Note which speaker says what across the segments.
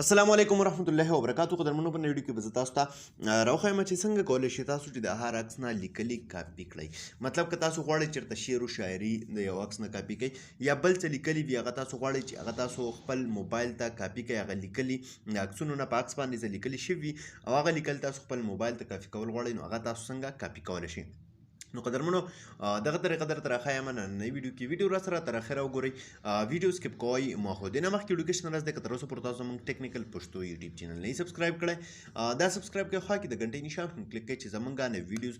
Speaker 1: السلام علیکم ورحمت الله وبرکاتو. قدرمنو، په ویډیو کې به زه تاسو ته راوښایم چې څنګه کولی شئ تاسو چې د هر عکس نه لیکلي کاپي کړئ. مطلب که تاسو غواړئ چېرته شعر او شاعري د یو عکس نه کاپي کړئ یا بل څه لیکلي وي، هغه تاسو غواړئ چې هغه تاسو خپل موبایل ته کاپي کړئ، هغه لیکلي د عکسونو نه په عکس باندې څه لیکلي شوي وي او هغه لیکل تاسو خپل موبایل ته کاپي کول غواړئ، نو هغه تاسو څنګه کاپي کولی شئ؟ نو قدرمنو، دغه طریقه درته راښایم نننۍ ویډیو کې. ویډیو را سره تر اخره وګورئ، ویډیو سکپ کوئ مه. خو دې نه مخکې ویډیو راز دی، که تر اوسه پورې تاسو زموږ ټیکنیکل پښتو یوټیوب چینل نه سبسکرایب کړئ، دا سبسکرایب کړئ، خوا کې د ګنټې نشان هم کلیک کړئ چې زمونږ نه ویډیوز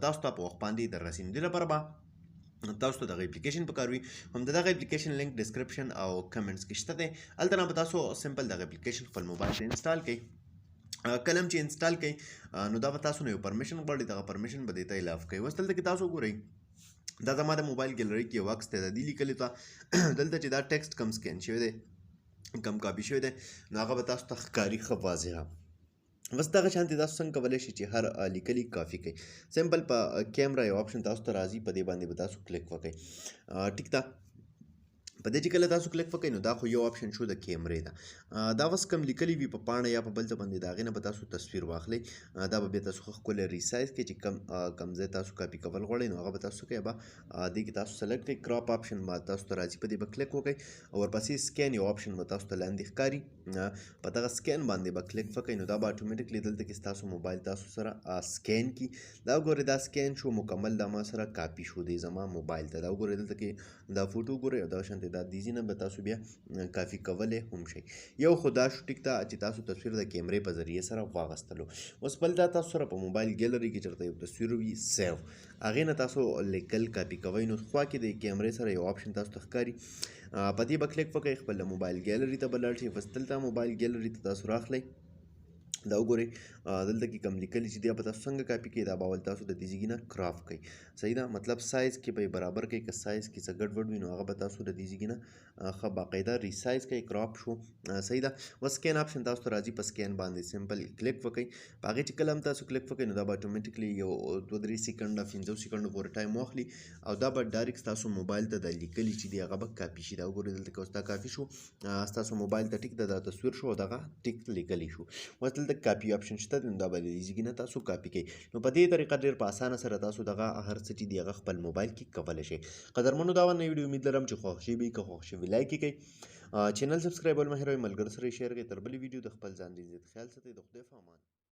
Speaker 1: تاسو ته په وخت باندې در رسي. دې لپاره به تاسو ته دغه اپلیکیشن پکار وي. هم دغه اپلیکیشن لینک ډیسکرپشن او کمنټس کې شته دی. هلته نه به تاسو سمپل دغه اپلیکیشن خپل موبایل ته انسټال کړئ. کله چې انسټال کړئ، نو دا به تاسو نه یو پرمیشن غواړي، دغه پرمیشن به دې ته الاف کوي. اوس دلته کې تاسو ګورئ، دا زما د موبایل ګیلری کې یو عکس دی. د دې لیکلې ته دلته چې دا ټیکسټ کم سکین شوی دی، کم کاپي شوی دی، نو هغه به تاسو ته ښکاري ښه واضحه. بس دغه شانتې تاسو څنګه کولی شئ چې هر لیکلي کاپي کړئ؟ سمپل په کیمرا یو آپشن تاسو ته راځي، په دې باندې به تاسو کلیک وکړئ. ټیک ده، په دې چې کله تاسو کلیک وکړئ، نو دا خو یو آپشن شو د کیمرې ده. دا اوس کم لیکلي وي په پاڼه یا په بل څه باندې، د هغې نه به تاسو تصویر واخلئ. دا به بیا تاسو ښه ښکلی ریسایز کړئ چې کم ځای تاسو کاپي کول غواړئ، نو هغه به تاسو کوئ. به دې کې تاسو سلیکټ کړئ، کراپ آپشن به تاسو ته راځي، په دې به کلیک وکړئ او ورپسې سکین یو آپشن به تاسو ته لاندې ښکاري، په دغه سکین باندې به کلیک وکړئ. نو دا به اټومیټکلی دلته کې ستاسو موبایل تاسو سره سکین کړي. دا وګورئ، دا سکین شو مکمل، دا ما سره کاپي شو دی زما موبایل ته. دا وګورئ، دلته کې دا فوټو وګورئ او دا شانتې دا دې ځای نه به تاسو بیا کافي کولی هم شئ. یو خو دا شو، ټیک ده، چې تاسو تصویر د کیمرې په ذریعه سره واغستلو. اوس بل دا تاسو سره په موبایل ګیلری کې چېرته یو تصویر وي سیو، هغې نه تاسو لیکل کاپي کوئ. نو خوا کې د کیمرې سره یو آپشن تاسو ته ښکاري، په دې به کلیک وکړئ، خپل موبایل ګیلری ته به لاړ شئ. بس دلته موبایل ګیلری ته تاسو راخلئ. دا وګورئ، دلته کې کم لیکلي چې دی به تاسو څنګه کاپي کړئ؟ دا به اول تاسو د دې ځای نه کراپ کړئ، صحیح ده، مطلب سایز کې به یې برابر کړئ. که سایز کې څه ګډوډ وي، نو هغه به تاسو د دې ځای نه ښه باقاعده ریسایز کړئ. کراپ شو، صحیح ده. اوس سکین آپشن تاسو ته راځي، په سکین باندې سمپل کلیک وکړئ. په هغې چې کله هم تاسو کلیک وکړئ، نو دا به اټومیټکلی یو دوه درې سیکنډه، 5 سیکنډو پورې ټایم واخلي او دا به ډایرکټ ستاسو موبایل ته د لیکلي چې دی هغه به کاپي شي. دا وګورئ، دلته که اوس دا کاپي شو ستاسو موبایل ته، ټیک ده، دا تصویر شو او دغه ټیک لیکلی شو. اوس دلته کاپي آپشن شته دی، نو دا به د دې ځای نه تاسو کاپي کړئ. نو په دې طریقه ډېر په اسانه سره تاسو دغه هر څه چې دی هغه خپل موبایل کې کولی شئ. قدرمنو، دا وه نوې ویډیو، امید لرم چې خوښ شوي وي. که خوښ شوي، لایک یې کړئ، چینل سبسکرایب ول مه هېروئ، ملګرو سره یې شیر کړئ. تر بلې ویډیو د خپل ځان ډېر زیات خیال ساتئ. د خدای په امان.